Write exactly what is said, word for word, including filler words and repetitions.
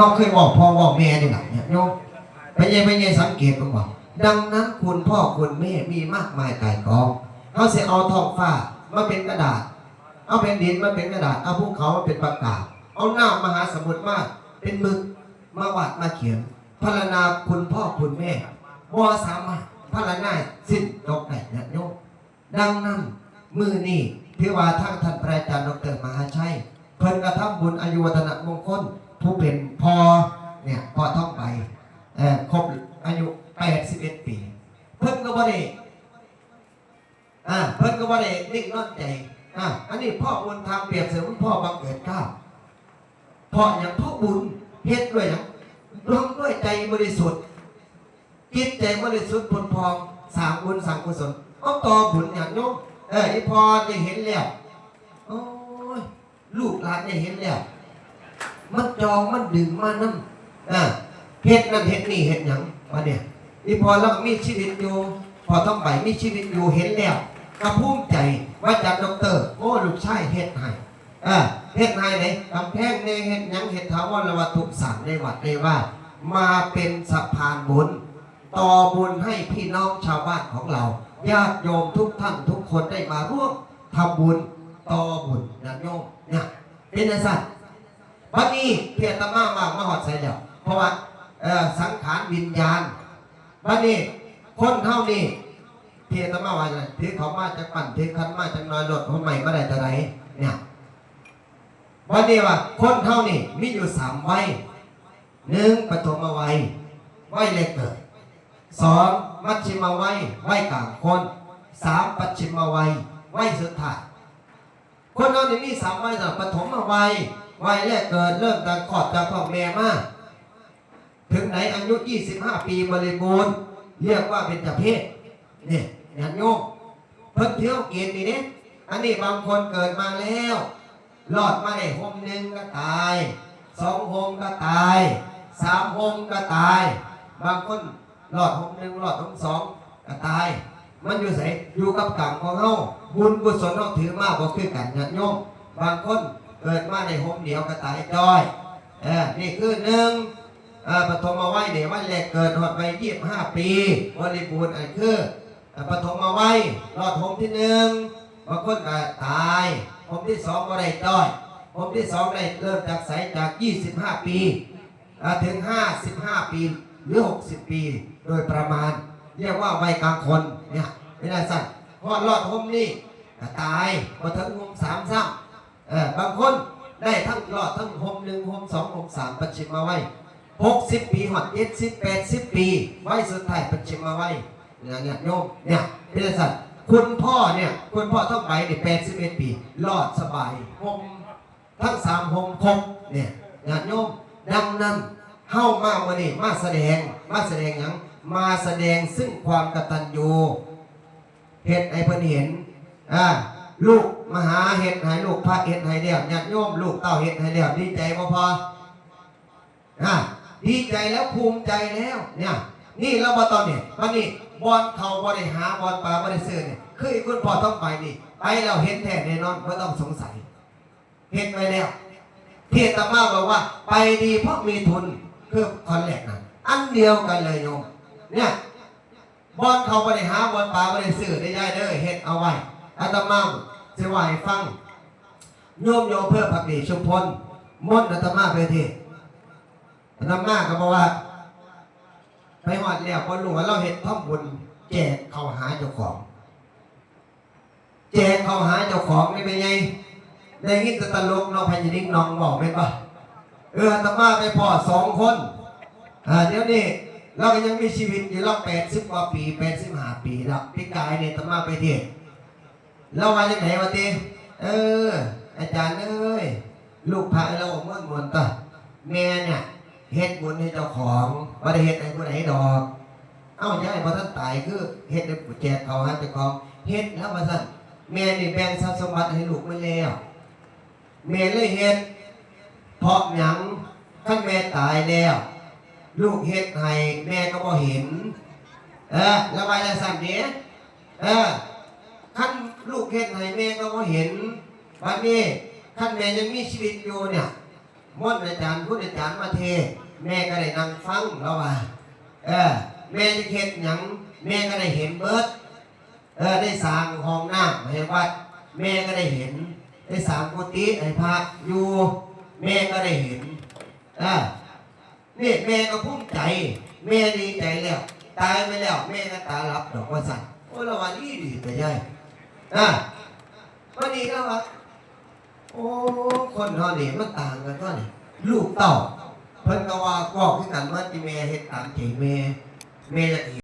เราเคยบอกพ่อบอกแม่นี่แหละเนี่ยโยมไปเย่ไปเย่สังเกตมันก่อนดังนั้นคุณพ่อคุณแม่มีมากมายกายกองเขาเสียเอาท้องฟ้ามาเป็นกระดาษ เอาแผ่นดินมาเป็นกระดาษ เอาภูเขามาเป็นปากกา เอาน้ำมหาสมุทรมาเป็นหมึกมาวาดมาเขียนพรรณนาคุณพ่อคุณแม่บ่สามารถพรรณนาสิ้นจบได้ญาติโยม ดังนั้นมื้อนี้ถือว่าทางท่านพระอาจารย์ดอกเตอร์มหาชัยเพิ่นกระทำบุญอายุวัฒนมงคลผู้เป็นพ่อเนี่ยพ่อทองใบเอ่อครบอายุแปดสิบเอ็ดปีเพิ่นก็บ่ได้อ่าเพิ่นก็บ่ได้นิ่งนอนใจอ่าอันนี้พ่อบุญธรรมเปรียบเสมือนพ่อบังเกิดเกล้าเพราะอย่างพ่อบุญเฮ็ดด้วยอย่างด้วยใจบริสุทธิ์ จิตใจบริสุทธิ์ผุดผ่องสร้างบุญสร้างกุศลเอาต่อบุญญาติโยมเอออีพอได้เห็นแล้วโอ้ยลูกหลานได้เห็นแล้วมันจองมันดึงมานั่นอ่าเฮ็ดนั่นเฮ็ดนี่เฮ็ดหยังวะเนี่ยอีพอเรามีชีวิตอยู่พอต้องไปมีชีวิตอยู่เห็นแล้วก็ภูมิใจว่าจันดอกเตอร์โอ้ลูกชายเฮ็ดให้ เออเฮ็ดให้ไหนกำแพงแน่เฮ็ดหยังเฮ็ดถาวรวัตถุสร้างในวัดในว่ามาเป็นสะพานบุญต่อบุญให้พี่น้องชาวบ้านของเราญาติโยมทุกท่านทุกคนได้มาร่วมทำบุญต่อบุญญาติโยมเนี่ยเป็นจังซั่นบัดนี้ที่อาตมาว่างมาฮอดไสแล้วเพราะว่าเอ่อสังขารวิญญาณบัดนี้คนเฮานี่ที่อาตมาว่าจั่งใด๋ถือเขามาจักปั่นถือคันมาจักหน่อยรถหัวใหม่มาได้เท่าใดเนี่ย บัดนี้ว่าคนเฮานี่มีอยู่สามวัยหนึ่งปฐมวัยวัยแรกเกิดสองมัชฌิมวัยวัยกลางคนสามปัจฉิมวัยวัยสุดท้ายคนเฮานี่มีสามวัยนะปฐมวัยวัยแรกเกิดเริ่มจากคลอดจากท้องแม่มา ถึงไหนอายุยี่สิบห้าปีบริบูรณ์เรียกว่าเบญจเพสเนี่ยญาติโยมเพิ่นเที่ยวเกณฑ์นี่เด้อันนี้บางคนเกิดมาแล้วรอดมาได้โฮมหนึ่งก็ตายสองโฮมก็ตายสามโฮมก็ตายบางคนรอดโฮมหนึ่งรอดโฮมสองก็ตายมันอยู่ไสอยู่กับกรรมของเฮาบุญกุศลเฮาถือมาบ่คือกันญาติโยมบางคนเกิดมาได้โฮมเดียวก็ตายจ้อยเออนี่คือหนึ่ง อ่าปฐมวัยเนี่ยวัยแรกเกิดฮอดวัยยี่สิบห้าปีบริบูรณ์อันคืออ่าปฐมวัยรอดโฮมที่หนึ่งบางคนก็ตายโฮมที่สองบ่ได้จ้อยโฮมที่สองได้เริ่มจากไสจากยี่สิบห้าปีอ่าถึงห้าสิบห้าปีหรือหกสิบปีโดยประมาณเรียกว่าวัยกลางคนเนี่ยเป็นจั่งซั่นฮอดรอดโฮมนี้ก็ตายบ่ถึงโฮมสามซ้ำ เออบางคนได้ทั้งรอดทั้งโฮมหนึ่งโฮมสองโฮมสามปัจฉิมวัยหกสิบปีฮอดเจ็ดสิบแปดสิบปีวัยสุดท้ายปัจฉิมวัยเนี่ยเนี่ยโยมเนี่ยเป็นจั่งซั่นคุณพ่อเนี่ยคุณพ่อทองใบนี่แปดสิบเอ็ดปีรอดสบายโฮมทั้งสามโฮมครบเนี่ยญาติโยมดังนั้นเฮามามื้อนี้มาแสดงมาแสดงหยังมาแสดงซึ่งความกตัญญู เฮ็ดให้เพิ่นเห็น อ่า ลูกมหาเฮ็ดให้ลูกพระเฮ็ดให้แล้วญาติโยมลูกเต้าเฮ็ดให้แล้วดีใจบ่พ่ออ่าดีใจแล้วภูมิใจแล้วเนี่ยนี่เราบ่ต้องเนี่ยบัดนี้บ่อนเข้าบ่ได้หาบ่อนปลาบ่ได้ซื้อเนี่ยคืออีคุณพ่อต้องไปนี่ไปแล้วเห็นแท้แน่นอนบ่ต้องสงสัยเฮ็ดไว้แล้วที่อาตมาบอกว่าไปดีเพราะมีทุนคือท่อนแรกนะอันเดียวกันเลยโยมเนี่ย บ่อนเข้าบ่ได้หาบ่อนปลาบ่ได้ซื้อเด้อยายเด้อเฮ็ดเอาไว้อาตมาสิว่าให้ฟังโยมอยู่อำเภอภักดีชุมพลมนต์อาตมาไปเทศน์อาตมาก็บอกว่าไปฮอดแล้วบ่ฮู้ว่าลาวเฮ็ดทำบุญแจกข้าวหาเจ้าของ แจกข้าวหาเจ้าของนี่เป็นไงได้ยินแต่ตลกเนาะพญานิงน้องบอกแม่นบ่เอออาตมาไปพ้อสองคนอ่าเดี๋ยวนี้ลาวก็ยังมีชีวิตอยู่ลาวแปดสิบกว่าปีแปดสิบห้าปีแล้วปีกายนี่อาตมาไปเทศน์ลาวว่าจั่งใด๋ว่าติเอออาจารย์เอ้ยลูกพระลาวม่วนๆตั๊วแม่เนี่ยเฮ็ดบุญให้เจ้าของบ่ได้เฮ็ดให้ผู้ใดดอก เอ้ายายบ่ทันตายคือเฮ็ดให้แจกข้าวหาเจ้าของเฮ็ดแล้วว่าซั่นแม่นี่แบ่งทรัพย์สมบัติให้ลูกหมดแล้วแม่เลยเฮ็ดเพราะหยังคันแม่ตายแล้วลูกเฮ็ดให้แม่ก็บ่เห็นเออลาวว่าจั่งซั่นเด้เออคันลูกเฮ็ดให้แม่ก็บ่เห็นบัดนี้คันแม่ยังมีชีวิตอยู่เนี่ย มนต์อาจารย์ คุณอาจารย์มาเทศน์ แม่ก็ได้นั่งฟัง ลาวว่า เออ แม่จะเฮ็ดหยัง แม่ก็ได้เห็นเบิด เออ ได้สร้างห้องน้ำให้วัด แม่ก็ได้เห็น ได้สร้างกุฏิให้พระอยู่ แม่ก็ได้เห็น เออ นี่แม่ก็ภูมิใจ แม่ดีใจแล้ว ตายไปแล้ว แม่ก็ตาหลับดอกว่าซั่น โอ้ย ลาวว่าดีดีแต่ยาย อ่ะ บัดนี้ลาวว่า โอ้ คนเฮานี่มันต่างกันตั๊วนี่ ลูกเต้า เพิ่นก็ว่า เว้าคือกัน ว่าติแม่เฮ็ดตามใจแม่ แม่อยากเฮ็ด